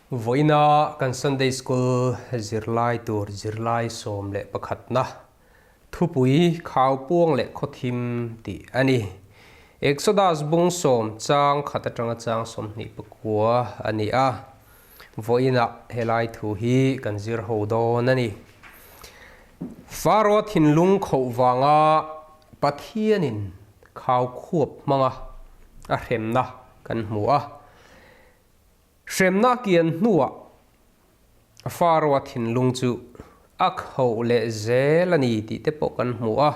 Vawiina kan Sunday School zirlai tur zirlai 11 na thupui Khaupuang leh Khawthim tih a ni. Exodus bung sawm chang khat atanga chang 29 a ni a. Vawiinah helai thu hi kan zir ho dawn a ni. Faro thinlung khoh vanga Pathianin Khaukhuap hmanga a hremna kan hmu a. Hremna kian hnuah Faro-a thinlung chu a khoh leh zel a ni tih te pawh kan hmu a.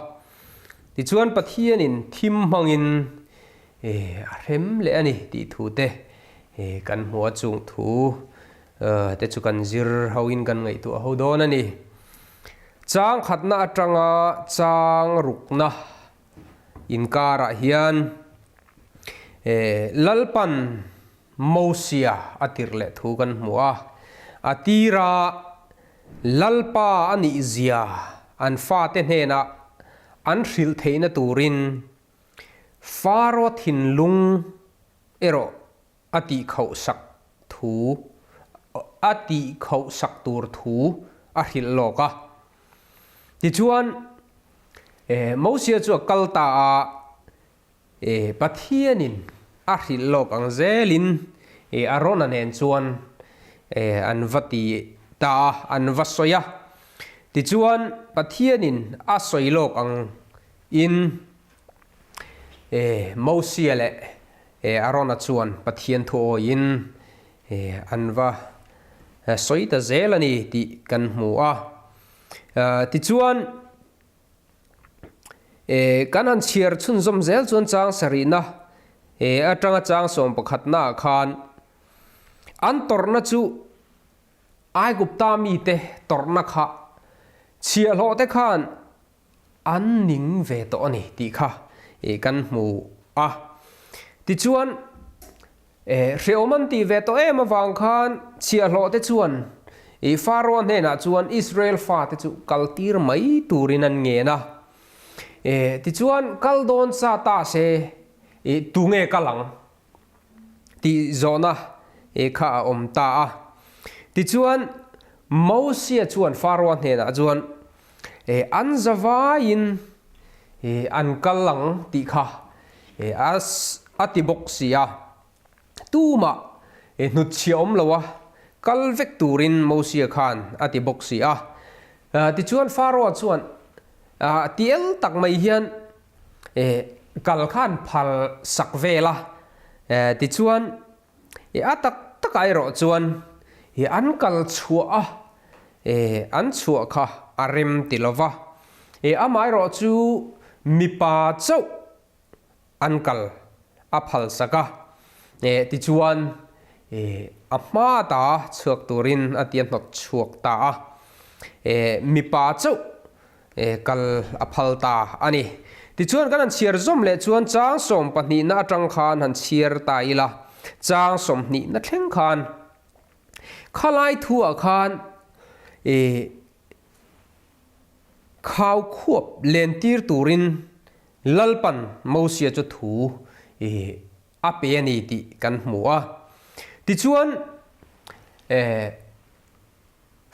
Tichuan Pathianin thim hmangin a hrem leh a ni tih thu te kan hmu a, chung thu te chu kan zir hoin kan ngaihtuah ho dawn a ni. Chang khatna atanga chang rukna inkarah hian Lalpan Mosia a tirh leh thu kan hmu a, a tira Lalpa a nih zia an fate hnenah an hrilh theihna turin Faro thinlung erawh a tihkhauh sak thu a tihkhauh sak tur thu a hrilh lawk a. Tichuan, Mosia chu a kal ta a, E, Pathianin a hrilh lawk ang zelin e, Arona nen chuan e, an va ti ta a, an va sawi a. Tichuan, Pathianin a sawi lawk ang in e, Mosia leh e, Arona chuan Pathian thu awiin e, an va sawi ta zel a ni tih kan hmu a. Tichuan, E, kan han chhiar chhunzawm zel chuan chang sarihna e, atanga chang 11 ah khan an tawrhna chu Aigupta mite tawrhna kha chhiahhlawh te khan an ning ve tawh a ni tih kha e, kan hmu a. Tichuan, E, hrehawm an tih ve tawh em avang khan chhiahhlawh te chuan i Faro hnenah chuan Israel fate chu kal tir mai turin an ngen a. E, tichuan kal dawn sa ta se i tunge kal ang tih zawhna e kha a awm ta a. Tichuan Mosia chuan Faro hnenah chuan e an zavaiin e an kal ang tih kha e a ti bawk si a. Tumah e hnutchhiah awm lo a, kal vek turin Mosia khan a ti bawk si a. Tichuan Faro-a chuan ti el tak mai hian e kal khan phal sak vel a. Tichuan e a tak takah erawh chuan e an kal chhuah a, e an chhuah kha a rem ti lo va. E amaherawh chu mipa chauh an kal a phal sak a, e tichuan e a hma ta chhuak turin a tia hnawt chhuak ta a, e mipa chauh e kal a phal ta a ni. Tichuan kan han chhiar zawm leh chuan chang 12 na atang khan han chhiar ta ila, chang 20 na thleng khan khalai thu ah khan e Khau khuap lentir turin Lalpan Mosia chu thu i a pe a ni tih kan hmu a. Tichuan,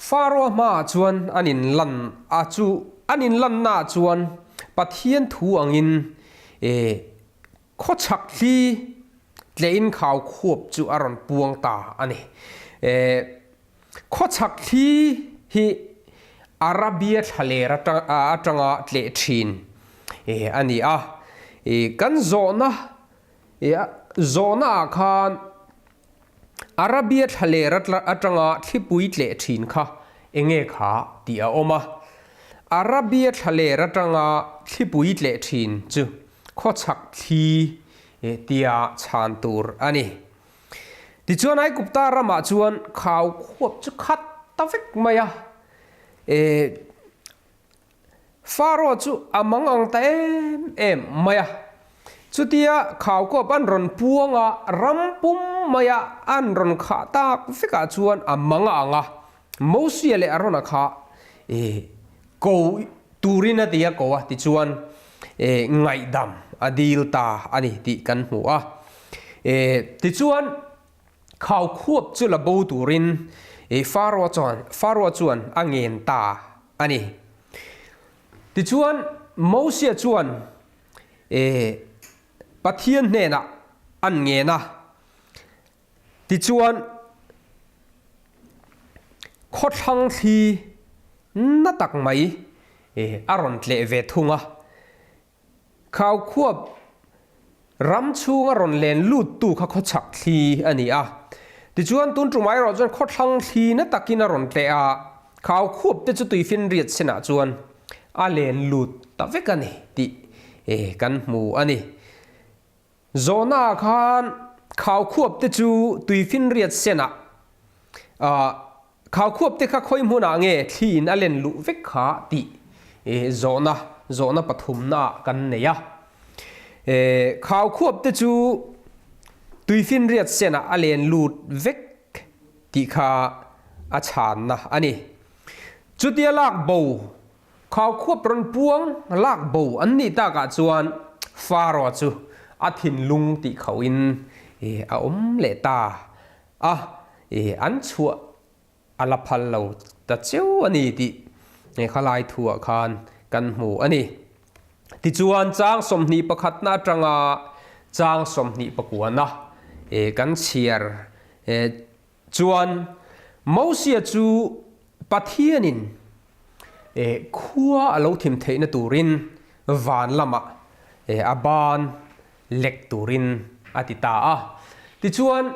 Faro hmaah chuan an inlan a chu an inlannaah chuan Pathian thu angin khawchhak thli tlein khau khuap chu a rawn puang ta a ni. Khawchhak thli hi Arabia thlaler atanga tleh thin a ni a. Kan zawhna zawhnaah khan Arabia thlaler atanga thlipui tleh thin kha enge kha tih a awm a. Arabia thlaler atanga thlipui tleh thin chu khawchhak thli tia chhan tur a ni. Tichuan Aigupta ramah chuan khau khuap chu khat ta vek mai a, e, Faro chu a mang ang ta em em mai a. Chutia khau khuap an rawn puang a, ram pum maia an rawn khah tak vekah chuan a mang a ang a, Mosia leh Arona kha, e, ko turin a ti a ko a, tichuan, e, ngaihdam a dil ta a ni tih kan hmu a. E, tichuan, Khaukhuap chu la bo turin Faroa chuan Faroa chuan a ngen ta a ni. Tichuan, Mosia chuan Pathian hnenah an ngen a. Tichuan, khawthlang thli na tak mai a rawn tleh ve thung a. Khaukhuap ram chhunga rawn len luttu kha khawchhak thli a ni a. Tichuan, tun tum erawh chuan khawthlang thli na takin a rawn tleh a, Khaukhuap te chu tuifinriat senah chuan a len lut ta vek a ni tih kan hmu a ni. Zawhnaah khan Khaukhuap te chu tuifinriat senah Khaukhuap te kha khawi hmunah nge thli in a len luh vek kha tih zawhna, zawhna pathumna ah kan nei a. Khaukhuap te chu tuifinriat senah a len lut vek tih kha a chhanna a ni. Chutia lak bo, Khaukhuap rawn puang lak bo an nih takah chuan Pharaoh chu a thinlung tih khauhin a awm leh ta. A, i an chhuah a la phal lo ta cheu a ni tih khalai thuah khan kan hmu a ni. Tichuan chang 21na atanga chang 29na kan chhiar chuan Mosia chu Pathianin khua a lo thim theihna turin van lamah a ban lek turin a ti ta a. Tichuan,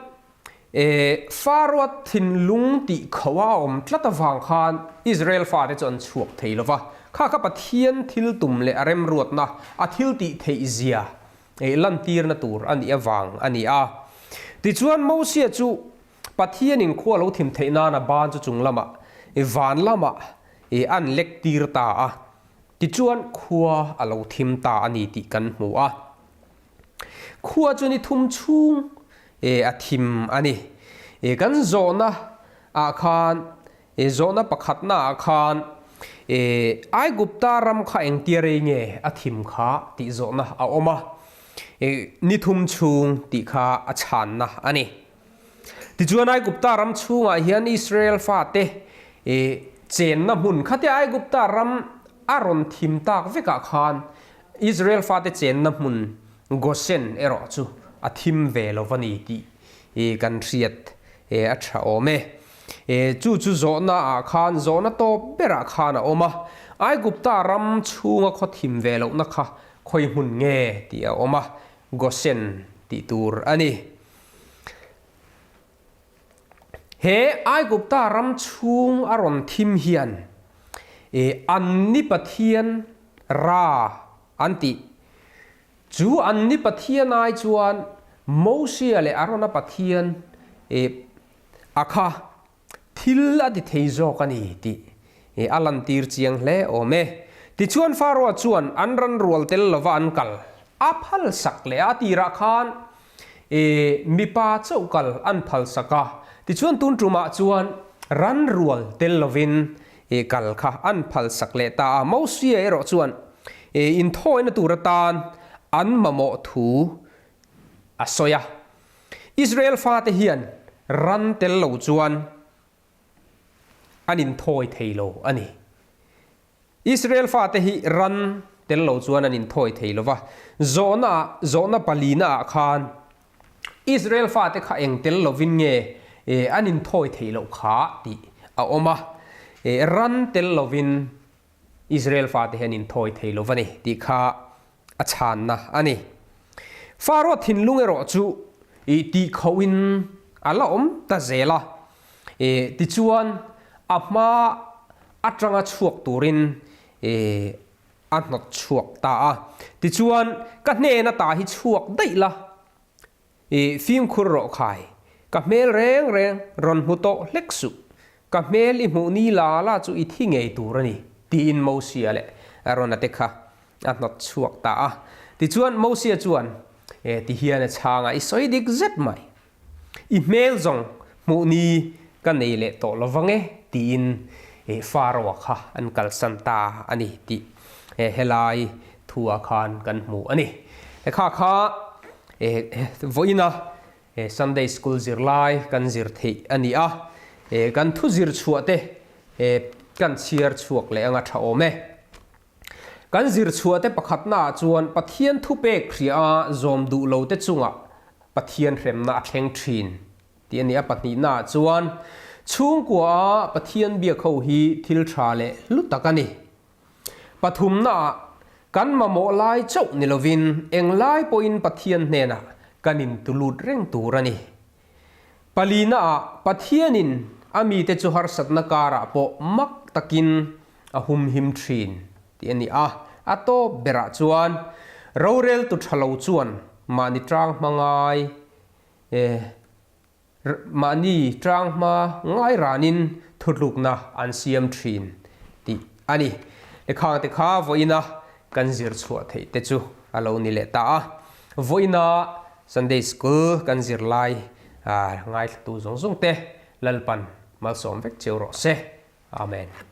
Faroa thinlung tih kho a awm tlat avang khan Israel fate chu an chhuak thei lo va. Kha kha Pathian thil tum leh a remruatna, a thil tih theih zia lantirna tur a nih avang a ni a. Tichuan, Mosia chu Pathianin khua lo thim theih nana ban chu chung lamah, van lamah an lek tir ta a. Tichuan, khua a lo thim ta a ni tih kan hmu a. Khua chu ni thum chhung a thim a ni. Kan zawhna ah khan, zawhna pakhatna ah khan Aigupta ram kha engtia rei nge a thim kha tih zawhna a awm a. Ni thum chhung tih kha a chhanna a ni. Tichuan Aigupta ram chhungah hian Israel fate chenna hmun khatia Aigupta ram a rawn thim tak vekah khan Israel fate chenna hmun Goshen erawh chu a thim ve lo va ni tih kan hriat a tha awm e. Chu chu zawhna ah khan zawhna tawp berah khan a awm a, Aigupta ram chhunga khaw thim ve lohna kha khawi hmun nge tih a awm a, Goshen tih tur a ni. He Aigupta ram chhung a rawn thim hian an ni Pathian Ra an tih. Chu an ni Pathian ai chuan Mosia leh Arona Pathian a kha Thil a ti thei zawk a ni tih a lantir chiang hle awm e. Tichuan Faroa chuan an ran rual tel lova an kal a phal sak leh a, a tirah khan mipa chauh kal an phal sak a, tichuan tun tumah chuan ran rual tel lovin kal kha an phal sak leh ta a. Mosia erawh chuan inthawina tur atan an mamawh thu a sawi a. Israel fate hian ran tel lo chuan an inthawi thei lo a ni. Israel fate hi ran tel lo chuan an inthawi thei lo va. Zawhna zawhna palina ah khan Israel fate kha eng tel lovin nge an inthawi theih loh kha tih a awm a. Ran tel lovin Israel fate hi an inthawi thei lo va ni tih kha a chhanna a ni. Faroa thinlung erawh chu i tihkhauhin a la awm ta zel a, tichuan a hma atanga chhuak turin a hnawt chhuak ta a. Tichuan ka hnen ata hi chhuak daih la, I fimkhur rawh khai, ka hmel reng reng rawn hmu tawh hlek suh, ka hmel i hmuh ni la la chu i thi ngei tur a ni, tiin Mosia leh Arona te kha a hnawt chhuak ta a. Tichuan Mosia chuan, E, ti hian a chhang a, i sawi dik zet mai. I hmel zawng hmuh ni ka nei leh tawh lo vang e, tiin Pharaoh-a kha an kalsan ta a ni tih helai thu-ah khan kan hmu a ni. Kha kha vawiina. Sunday School zirlai kan zir theih a ni a, kan thu zir chhuah te kan chhiar chhuak leh anga tha awm e. Kan zir chhuah te pakhatna ah chuan Pathian thupek hria a zawm duh lo te chungah Pathian hremna a thleng thin tih a ni a. Pahnihna ah chuan chhungkua a Pathian biak ho hi thil tha leh hlu tak a ni. Pathumnaah, kan mamawh lai chauh ni lovin englai pawhin Pathian hnenah kan intulut reng tur a ni. Palinaah, Pathianin a mite chu harsatna karah pawh mak takin a humhim thin tih a ni a. A tawp berah chuan, roreltu tha lo chuan mahni tang hmangai eh, Mahni tang hma ngai ranin thutlukna an siam thin tih a ni. Lekhangte kha vawiina kan zir chhuah theih te chu a lo ni leh ta a. Vawiina Sunday School kan zir lai ngaithlatu zawng zawng te Lalpan malsawm vek cheu rawh se. Amen.